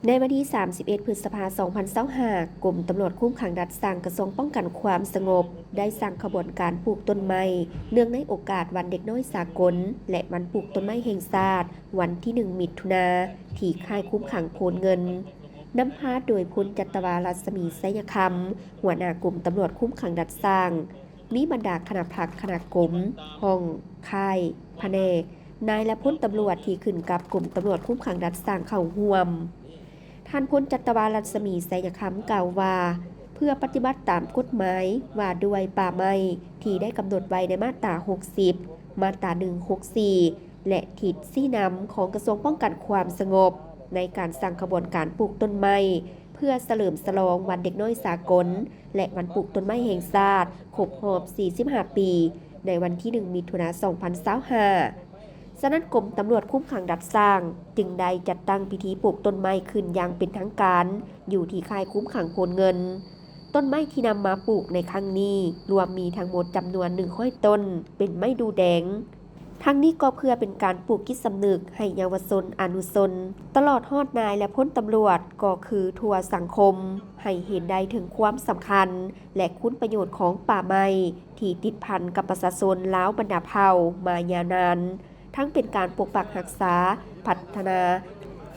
ໃນວັນທີສາມສິບເອັດ ພຶດສະພາ ສອງພັນຊາວຫ້າ ກົມຕຳຫຼວດຄຸມຂັງດັດສ້າງ ກະຊວງປ້ອງກັນຄວາມສະຫງົບ ໄດ້ສ້າງຂະບວນການປູກຕົ້ນໄມ້ ເນື່ອງໃນໂອກາດວັນເດັກນ້ອຍສາກົນ ແລະ ວັນປູກຕົ້ນໄມ້ແຫ່ງຊາດ ວັນທີໜຶ່ງ ມິຖຸນາ ທີ່ຄ້າຍຄຸມຂັງໂພນເງິນ ນຳພາໂດຍ ພົນຈັດຕະວາ ລັດສະໝີ ໄຊຍະຄຳ ຫົວໜ້າກົມຕຳຫຼວດຄຸມຂັງດັດສ້າງ, ມີບັນດາຄະນະພັກ, ຄະນະກົມ, ຫ້ອງ, ຄ້າຍ, ພະແນກ, ນາຍ ແລະ ພົນຕຳຫຼວດທີ່ຂຶ້ນກັບກົມຕຳຫຼວດຄຸມຂັງດັດສ້າງເຂົ້າຮ່ວມ. ທ່ານ ພົນຈັດຕະວາ ລັດສະໝີ ໄຊຍະຄຳ ກ່າວວ່າ ເພື່ອປະຕິບັດຕາມກົດໝາຍວ່າດ້ວຍປ່າໄມ້ ທີ່ໄດ້ກຳນົດໄວ້ໃນມາດຕາຫົກສິບ, ມາດຕາໜຶ່ງຫົກສີ່ ແລະ ທິດຊີ້ນຳຂອງກະຊວງປ້ອງກັນຄວາມສະຫງົບ ໃນການສ້າງຂະບວນການປູກຕົ້ນໄມ້ ເພື່ອສະເຫຼີມສະຫຼອງວັນເດັກນ້ອຍສາກົນ ແລະ ວັນປູກຕົ້ນໄມ້ແຫ່ງຊາດ ຄົບຮອບສີ່ສິບຫ້າປີ ໃນວັນທີໜຶ່ງ ມິຖຸນາ ສອງພັນຊາວຫ້າ. ສະນັ້ນ ກົມຕຳຫຼວດຄຸມຂັງດັດສ້າງ ຈຶ່ງໄດ້ຈັດຕັ້ງພິທີປູກຕົ້ນໄມ້ຂຶ້ນຢ່າງເປັນທາງການ ຢູ່ທີ່ຄ້າຍຄຸມຂັງໂພນເງິນ. ຕົ້ນໄມ້ທີ່ນຳມາປູກໃນຄັ້ງນີ້ ລວມມີທັງໝົດຈຳນວນໜຶ່ງຮ້ອຍຕົ້ນ ເປັນໄມ້ດູ່ແດງ. ທັງນີ້ກໍເພື່ອເປັນການປູກຈິດສຳນຶກໃຫ້ເຍົາວະຊົນ, ອະນຸຊົນ ຕະຫຼອດຮອດນາຍ ແລະ ພົນຕຳຫຼວດ ກໍຄືທົ່ວສັງຄົມ ໃຫ້ເຫັນໄດ້ເຖິງຄວາມສຳຄັນ ແລະ ຄຸນປະໂຫຍດຂອງປ່າໄມ້ ທີ່ຕິດພັນກັບປະຊາຊົນລາວບັນດາເຜົ່າມາຍາວນານ, ທັງເປັນການປົກປັກຮັກສາ, ພັດທະນາ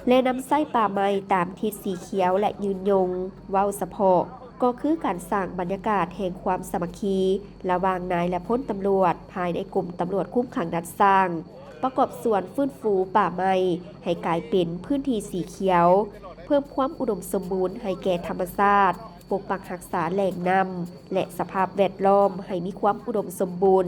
ແລະ ນຳໃຊ້ປ່າໄມ້ຕາມທິດສີຂຽວ ແລະ ຍືນຍົງ. ເວົ້າສະເພາະ ກໍຄືການສ້າງບັນຍາກາດແຫ່ງຄວາມສາມັກຄີ ລະຫວ່າງນາຍ ແລະ ພົນຕຳຫຼວດ ພາຍໃນກົມຕຳຫຼວດຄຸມຂັງດັດສ້າງ, ປະກອບສ່ວນຟື້ນຟູປ່າໄມ້ໃຫ້ກາຍເປັນພື້ນທີ່ສີຂຽວ, ເພີ່ມຄວາມອຸດົມສົມບູນໃຫ້ແກ່ທຳມະຊາດ, ປົກປັກຮັກສາແຫຼ່ງນ້ຳ ແລະ ສະພາບແວດລ້ອມໃຫ້ມີຄວາມອຸດົມສົມບູນ,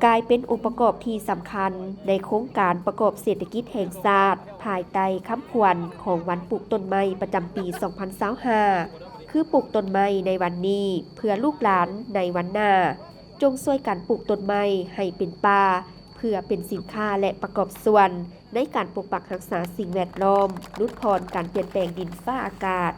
ກາຍເປັນອົງປະກອບທີ່ສຳຄັນໃນໂຄງການປະກອບເສດຖະກິດແຫ່ງຊາດ ພາຍໃຕ້ຄຳຂວັນຂອງວັນປູກຕົ້ນໄມ້ປະຈຳປີສອງພັນຊາວຫ້າ ຄື ປູກຕົ້ນໄມ້ໃນວັນນີ້ ເພື່ອລູກຫຼານໃນວັນໜ້າ. ຈົ່ງຊ່ວຍກັນປູກຕົ້ນໄມ້ໃຫ້ເປັນປ່າ ເພື່ອເປັນສິນຄ້າ ແລະ ປະກອບສ່ວນໃນການປົກປັກຮັກສາສິ່ງແວດລ້ອມ, ຫຼຸດຜ່ອນການປ່ຽນແປງດິນຟ້າອາກາດ.